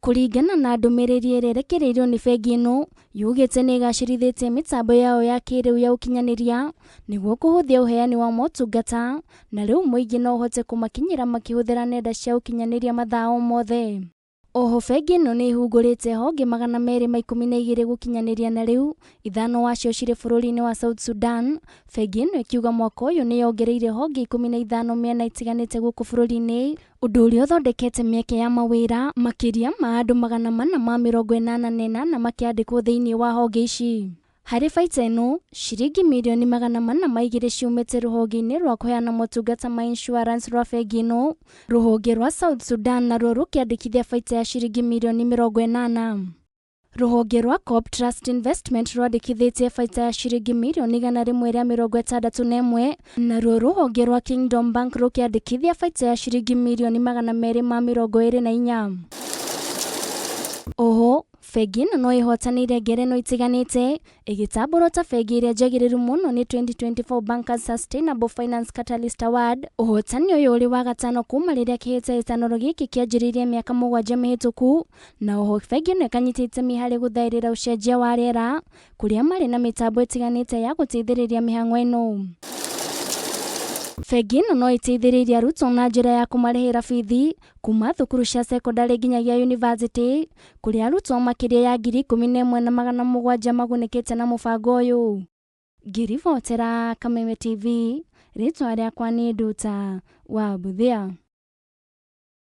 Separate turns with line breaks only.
Kũringana na ndũmĩrĩri ĩrĩa ĩrekereirio nĩ bengi ĩno, yugĩte nĩ ĩgacĩrithĩtie mĩtambo yayo ya kĩrĩu ya ũkinyanĩria nĩguo kũhũthia ũheani wa motungata, na rĩu mũingĩ no ũhote kũmakinyĩra makĩhũthĩra nenda cia ũkinyanĩria mathaa o mothe. Oho bengi ĩno nĩ ĩhungũrĩte honge 212 gũkinyanĩria na rĩu, ithano wacio cirĩ bũrũri-inĩ wa South Sudan. Bengi ĩno ĩkiuga mwaka ũyũ nĩ yongereire honge 15 mĩena ĩtiganĩte gũkũ bũrũri-inĩ, ũndũ ũrĩa ũthondekete mĩeke ya mawĩra makĩria ma andũ 488 makĩandĩkwo thĩinĩ wa honge ici. Harĩ baita ĩno, ciringi mirioni 402 ciumĩte rũhonge-inĩ rwa kũheana motungata ma insurance rwa bengi ĩno, rũhonge rwa South Sudan naruo rũkĩandĩkithia baita ya ciringi mirioni 80. Rũhonge rwa Coop Trust Investment rwandĩkithĩtie baita ya ciringi mirioni 161, naruo rũhonge rwa Kingdom Bank rũkĩandĩkithia baita ya ciringi mirioni 224. Oho, bengi ĩno no ĩhotanĩire ngerenwa itiganĩte, ĩgĩtambũrwo ta bengi ĩrĩa njagĩrĩru mũno nĩ 2024 Bankers Sustainable Finance Catalyst Award. Ũhotani ũyũ ũrĩ wa gatano kuma rĩrĩa kĩhĩtahĩtanĩro gĩkĩ kĩanjĩrĩirie mĩaka 7 mĩhĩtũku, na oho bengi ĩno ĩkanyita itemi harĩ gũthaĩrĩra ũcenjia wa rĩera, kũrĩa marĩ na mĩtambo ĩtiganĩte ya gũteithĩrĩria mĩhang'o ĩno. Bengi ĩno no ĩteithĩrĩirie arutwo na njĩra ya kũmarĩhĩra bithi kuma thukuru cia cekondarĩ nginyagia yunivasĩtĩ, kũrĩa arutwo makĩria ya 11,700 magunĩkĩte na mũbango ũyũ. Ngĩribotera Kameme TV, rĩtwa rĩakwa nĩ Nduta wa Buthia.